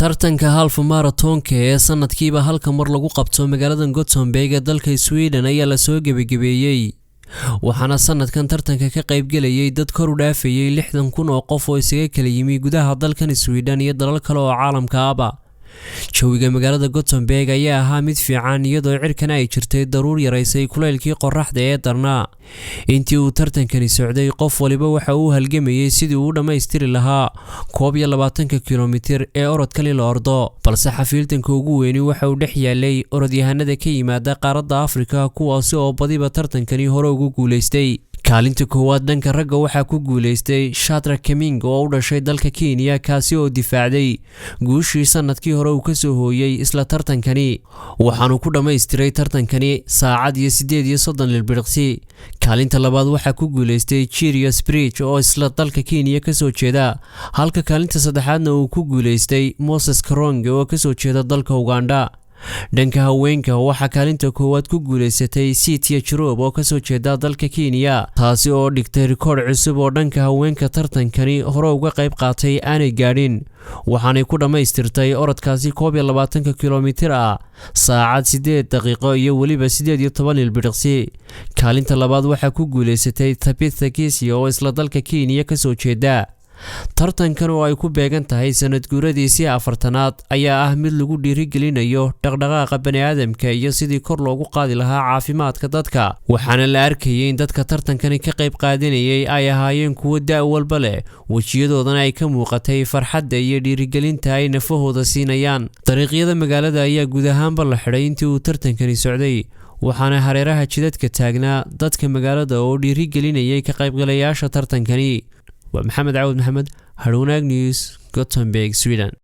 Tartanka half marathonka ee sanadkiiba halka mar lagu qabto magaalada Gothenburg ee dalka Sweden ayaa lasoo gebagebeeyey, waxaana sanadkan tartanka ka qaybgelayay dad kor u dhaafayay 60,000 oo qof oo isaga kala yimi gudaha dalkan Sweden iyo dalal kale oo caalamka ahba. Jawiga magaalada Gothenburg ayaa ahaa mid fiican, iyadoo cirkana ay jirtay daruur yaraysay kulaylkii qoraxda ee darnaa. Intii uu tartankani socday, qof waliba waxa uu halgamayay sidii uu u dhammaystiri lahaa 21-ka kilomitir ee orodkani la ordo, balse xafiiltanka ugu weyni waxa uu dhex yaalay orodyahanada ka yimaada qaaradda Afrika, kuwaasi oo badiba tartankani hore ugu guulaystay. Kaalinta koowaad dhanka ragga waxaa ku guulaystay Shadrack Kaming oo u dhashay dalka Kenya, kaasi oo difaacday guushii sanadkii hore uu kasoo hooyey isla tartankani, waxaanu ku dhammaystiray tartankani saacad iyo 38 ilbiriqsi. Kaalinta labaad waxaa ku guulaystay Jirius Bridge oo isla dalka Kenya kasoo jeeda, halka kaalinta saddexaadna uu ku guulaystay Moses Karonge oo kasoo jeeda dalka Uganda. Dhanka haweenka waxaa kaalinta koowaad ku guulaysatay Sitia Jerop oo kasoo jeeda dalka Kenya, taasi oo dhigtay rikoodh cusub oo dhanka haweenka tartankani hore uga qayb qaatay aanay gaadhin, waxaanay ku dhammaystirtay orodkaasi 21-ka kilomitir ah saacad 8 daqiiqo iyo weliba 18 ilbiriqsi. Kaalinta labaad waxaa ku guulaysatay Tabitha Kisia oo isla dalka Kenya kasoo jeeda. Tartankan oo ay ku beegan tahay sanad guuradiisii 40aad ayaa ah mid lagu dhiirigelinayo dhaqdhaqaaqa baniaadamka iyo sidii kor loogu qaadi lahaa caafimaadka dadka, waxaana la arkayay in dadka tartankani ka qayb qaadanayay ay ahaayeen kuwo da' walba leh, wejiyadoodana ay ka muuqatay farxadda iyo dhiirigelinta ay nafahooda siinayaan. Dariiqyada magaalada ayaa guud ahaanba la xidhay intii uu tartankani socday, waxaana hareeraha jidadka taagnaa dadka magaalada oo dhiirigelinayay ka qaybgalayaasha tartankani. Waa Maxamed Cawad Maxamed, Harwanaag News, Gothenburg, Sweden.